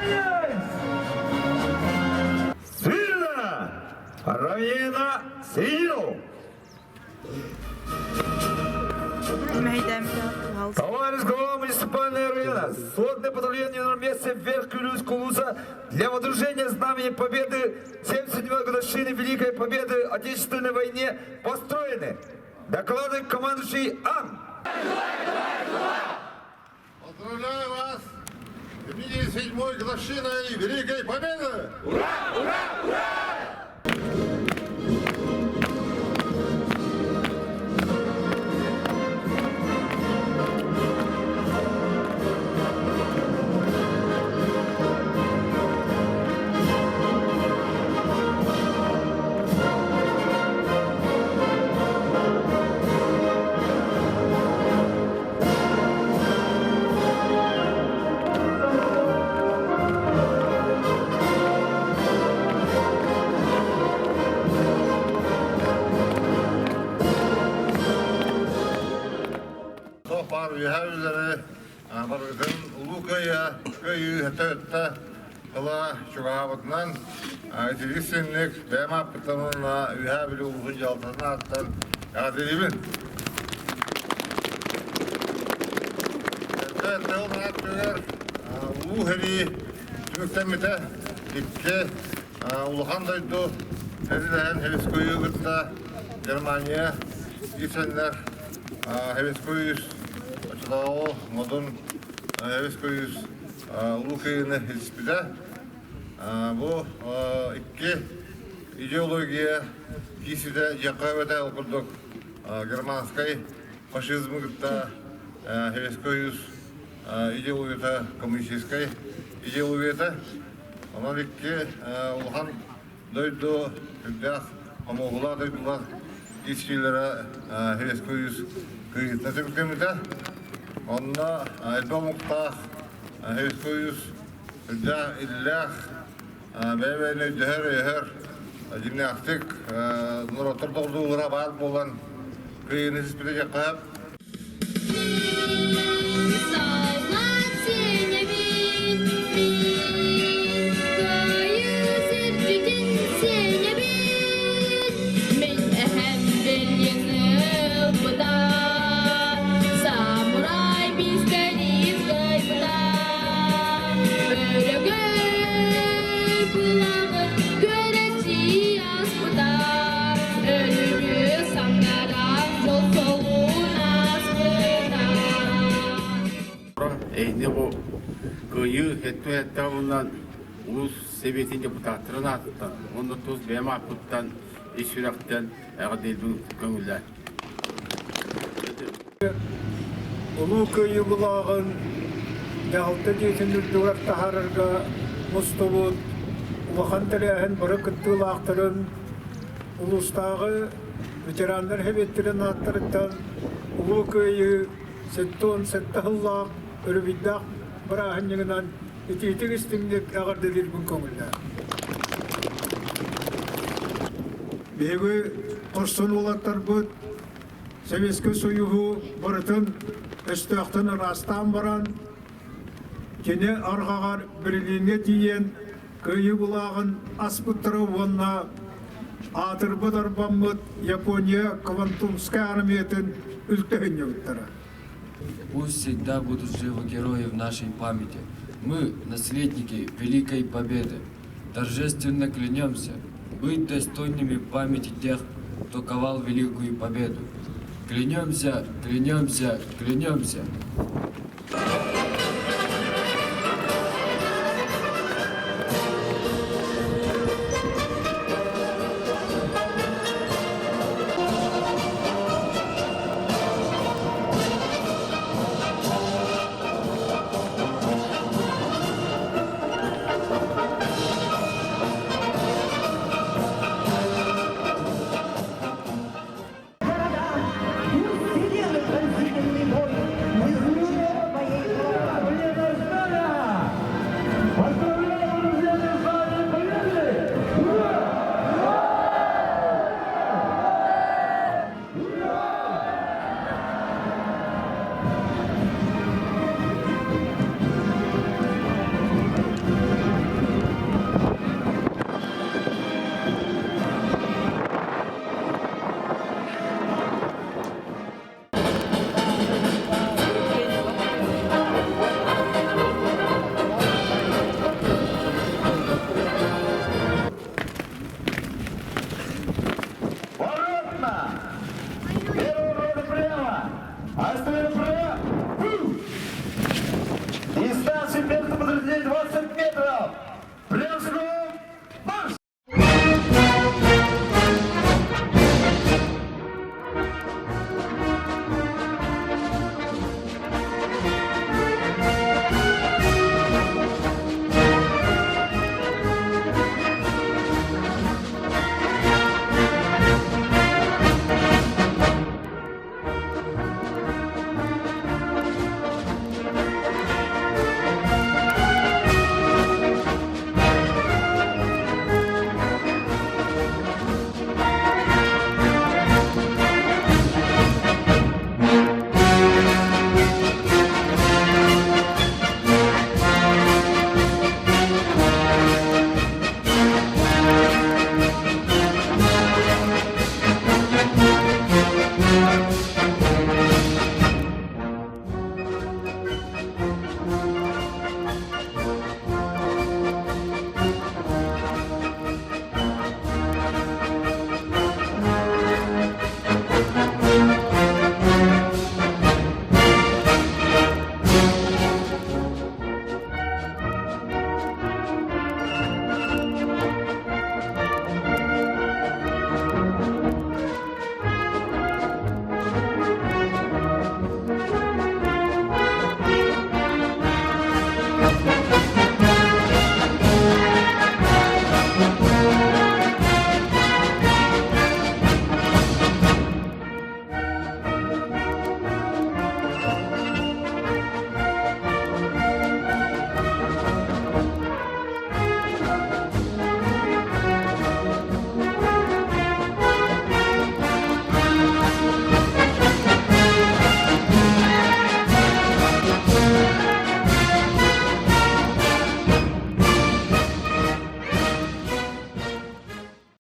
Равняйсь! Смирно! Равнина сидел! Товарищ глава муниципального района, сводное патрулирование на месте вверх Кулуса для водружения Знамени Победы 77-й годовщины Великой Победы в Отечественной войне построены. Докладывает командующий Ан. Поздравляю вас с 57-й годовщиной Великой Победы! Ура! Ура! Ура! Тоқпар үһә үлләре баргытын улуу кыайа кыайыы өттө ыла чугаһаабытынан итирик синник бэйэм ааппыттан уонна Үөһээ Бүлүү улууһун дьаһалтатын ааттан эҕэрдэлиибин. Тыл ааттыгар улуу сэрии түмүктэммитэ икки улахан дойду сэриилэһэн Советскую кытта Германия киирсэннэр Советскую оччотооҕу модун Советскую Улуу Кыайыыны илдьиппитэ. Бу икки идеология киирсиитэ дьиэххэ эбэтэ ол курдук германскай фашизмы кытта Советский Союз идеологията коммунистическай идеологията. Онон икки улахан дойду сүрдээх хомуоһулаах дойдулар киирсиилэрэ Советский Союз кыайыытынан түмүктэммитэ. Онно элбэх омуктаах Советский Союз сүрдээх иллээх, бэйэ-бэйэни өйдөһөр-өйөһөр, дьиҥнээхтик норуоттар доҕордуулара баар буолан кыайыыны ситиспитэ диэххэ сөп. Эһини бу Кыайыы сэттэ уонунан улуус Сэбиэтин депутаттарын аатыттан уонна тус бэйэм ааппыттан ис сүрэхтэн эҕэрдэлиибин көҥүллээн. Улуу Кыайыы былааҕын дьаһалта дьиэтин үрдүгэр таһаарарга мустубут улахан тэрээһин бары кыттыылаахтарын улуустааҕы ветераннар сэбиэттэрин ааттарыттан Улуу Кыайыы 77 сыллаах өрүбүйдээх бырааһынньыгынан итиитик истиҥник эҕэрдэлиирбин көҥүллээн. Биһиги хорсун уолаттарбыт Советскай Союһу барытын өстөөхтөн ыраастаан баран, кини арҕаҕар Берлиҥҥэ тиийэн Кыайыы былааҕын аспыттара уонна аатырбыт арбаммыт Япония Квантунскай армиятын үлтөһүнньүбүттэрэ. Пусть всегда будут живы герои в нашей памяти. Мы, наследники Великой Победы, торжественно клянемся быть достойными памяти тех, кто ковал Великую Победу. Клянемся, клянемся, клянемся!